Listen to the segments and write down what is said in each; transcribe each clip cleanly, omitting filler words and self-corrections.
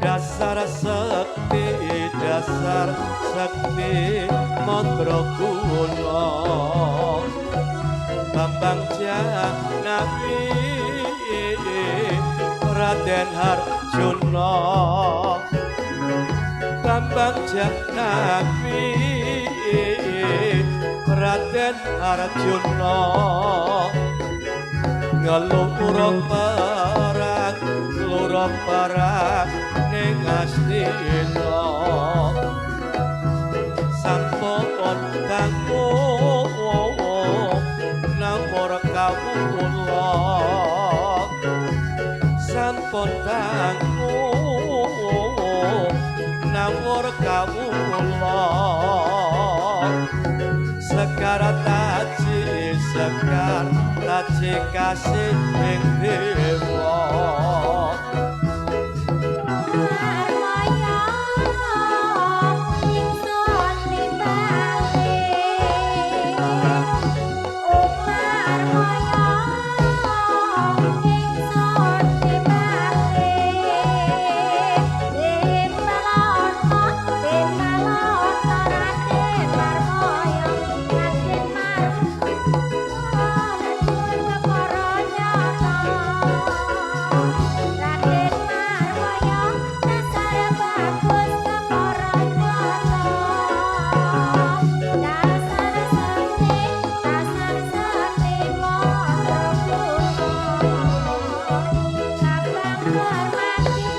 Dasar sekti, dasar sekti mandraguna. Bambang Janabi Raden Harjuna. Bambang Janabi Raden Arjuna. Ngeluruk perang, luruk perang ning Astina. Sampun dangu nawur kawula. Sampun dangu nawur kawula. Sekar taji, sekar taji kasih ing dewa. Marmaya ingsun timbale. Marmaya ingsun timbale. Timbalono, timbalono Raden Marmaya, Raden Marmaya nuwun kepara nyata. Raden Marmaya dasar bagus kepara nyata. Dasar sekti, dasar sekti mandraguna. Bambang Permadi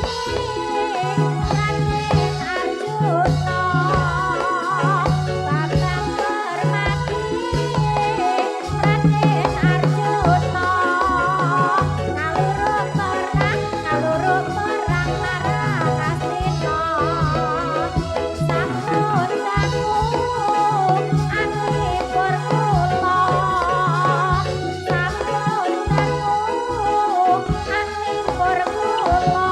Raden Arjuna. Bambang Permadi Raden Arjuna. Ngaluruk perang, ngaluruk perang marang Astina. Sampun dangu anglipur kula. Sampun dangu anglipur kula.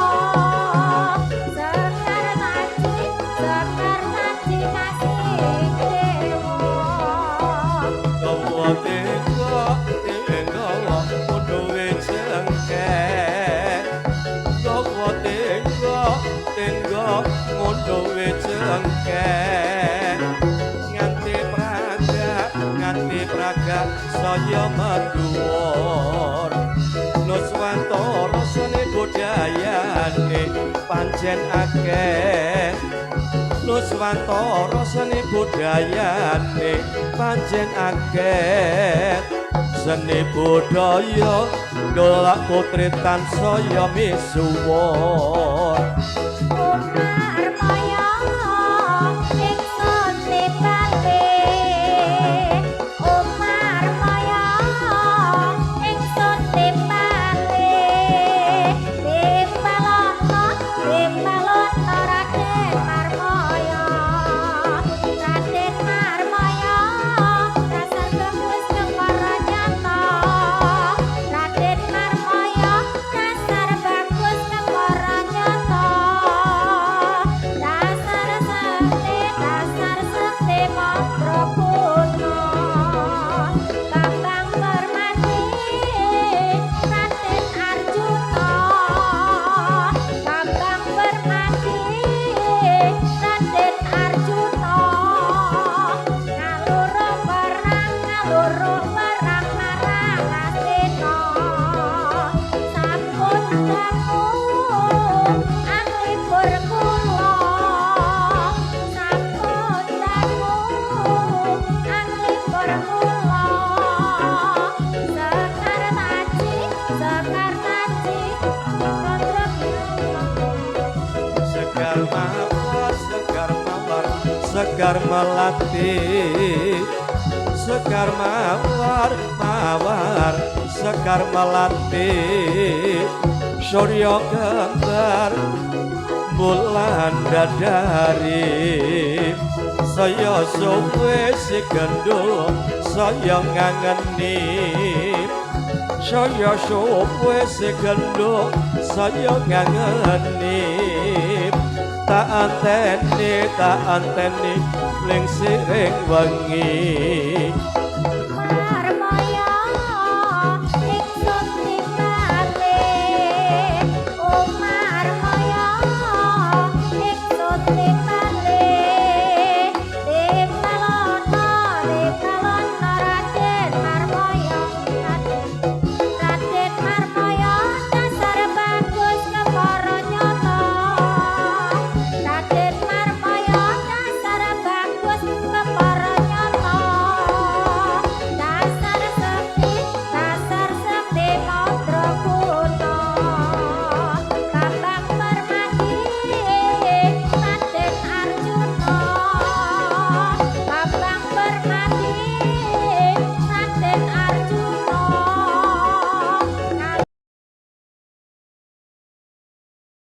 Sekar taji, sekar taji kasih dewa. Gawa tenggo, tenggo mundhuwe cengkeh. Gawa tenggo, tenggo mundhuwe cengkeh. Nganti praga, nganti praga saya medhuwur. Nuswantara seni budayane pancen akeh. Nuswantara seni budayane pancen akeh. Seni budaya dolak putri tansaya misuwur. Marmaya ingsun timbale. Marmaya ingsun timbale. Timbalono, timbalono Raden Marmaya. Raden Marmaya dasar bagus kepara nyata. Raden Marmaya dasar bagus kepara nyata. Dasar sekti, dasar sekti mandraguna. Bambang Permadi Raden Arjuna. Bambang Permadi Raden Arjuna. Ngaluruk perang, ngaluruk perang marang Astina. Sampun dangu anglipur kula. Sampun dangu anglipur kula. Sekar taji, sekar taji mandraguna. Sekar mawar, sekar mawar, sekar melati. Sekar mawar, mawar, sekar melati. Surya kembar bulan dadari. Saya suwe si gendul, saya ngangeni. Saya suwe si gendul, saya ngangeni. Tak anteni, tak anteni ling siring wengi.